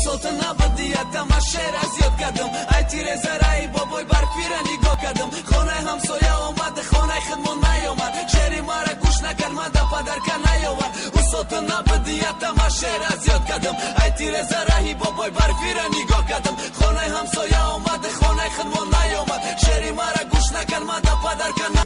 Усота набуди, ата шер аз ёд кардам. Ай тирезараи бобои барфира нигоҳ кардам. Хонаи ҳамсоя омад, хонаи худмон наёмад. Шери мара гӯш накард, ман да падарка наёвард. Усота набуди, ата шер аз ёд кардам. Ай тирезараи бобои барфира нигоҳ кардам. Хонаи ҳамсоя омад, хонаи худмон наёмад. Шери мара гӯш накард, ман да падарка на.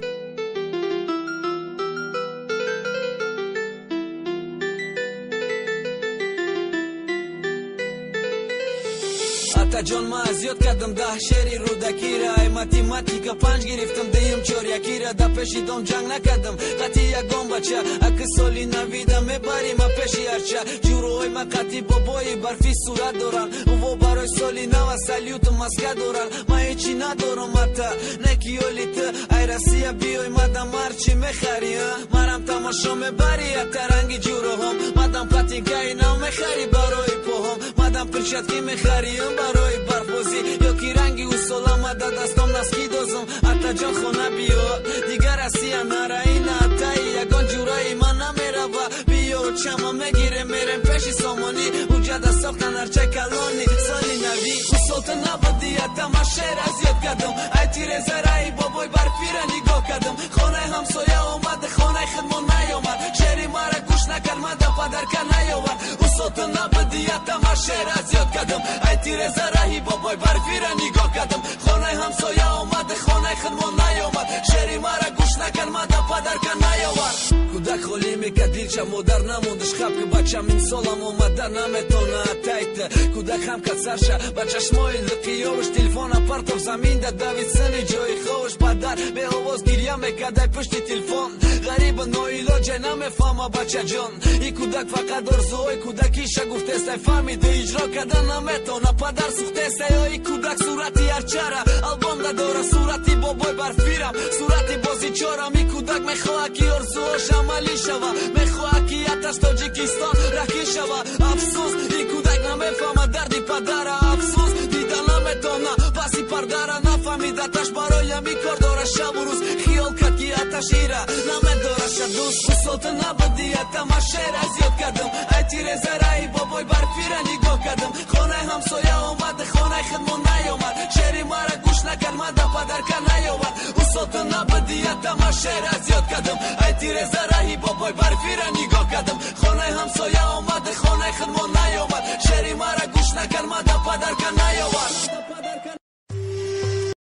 Атаҷон, ман аз ёд кардам 10 шери Рӯдакира. Ай математика 5 гирифтам, дуюм чорякира. Да пеши дом ҷанг накардам, қатъи ягон бача. Аки соли навида мебарӣ ма пеши арча. Ҷуроҳои ма қатъи бобои барфӣ сурат доранд. Уво барои соли нава салюту маска доранд. Ман ҳечи надорам ата, не ки ёли ту. Ай Россия биёй, мадам ҳарчи мехарӣ. Марам тамошо мебарӣ ата ранги ҷуроҳом. Мадам патинкаи нав мехарӣ барои поҳом. Мадам перчатки мехарӣ барои барфбозӣ. Ё ки ранги усола мада дастом наски дозам. Атаҷон, хона биё, дигар Россия нара. Ина атаи ягон ҷураи ман намерава. Биё чама мегирем, мерем пеши сомонӣ. Уҷада сохтан арчаи калони соли навӣ. Усота набуди, ата шер аз ёд кардам. Ай тирезараи бобои барфира нигоҳ кардам. Хонаи ҳамсоя омад, хонаи худмон наёмад. Шери мара гӯш накард, ман да падарка наёвард. Усота набуди, ата шер аз ёд кардам. Ай тирезараи бобои барфира нигоҳ кардам. Хонаи ҳамсоя омад, хонаи худмон наёмад. Шери мара гӯш накард, ман да падарка наёвард. Кӯдак холӣ мекард дилча, модар намондаш хаб, ки бачам имсолам омада наметона атайта. Кӯдак ҳам кад сарша ба чашмои лиқиёваш, телефона партов замин да давид сини ҷои ховаш. Падар беовоз гирья мекард ай пушти телефон. Ғариба ноилоҷе намефаҳма бачаҷон. И кӯдак фақат орзуҳои кӯдакиша гуфтест, ай фаҳмиду иҷро карда наметона. Падар сӯхтест, ай ои кӯдак сурати арчара албомда дора, сурати бобои барфирам, сурати бозичорам. И кӯдак мехоҳад, ки орзуҳош амалӣ шава, мехоҳад, ки аташ Тоҷикистон рахӣ шава. Афсӯс, ин кӯдак намефаҳмад дарди падара. Афсӯс, дида наметона паси пардара. Нафаҳмид аташ барои ҳамин кор дора шабу рӯз. Хиёл кард, ки аташ ира намедораша дӯст. Усота набуди, ата шер аз ёд кардам. Ай тирезараи бобои барфира нигоҳ кардам. Хонаи ҳамсоя омад, хонаи худмон наёмад. Шери мара гӯш накард, ман да падарка наёвард. Усота набуди, ата шер аз ёд кардам. Ай тирезараи бобои барфира нигоҳ кардам. Хонаи ҳамсоя омад, хонаи худмон наёмад. Шери мара гӯш накард, ман да падарка наёвард.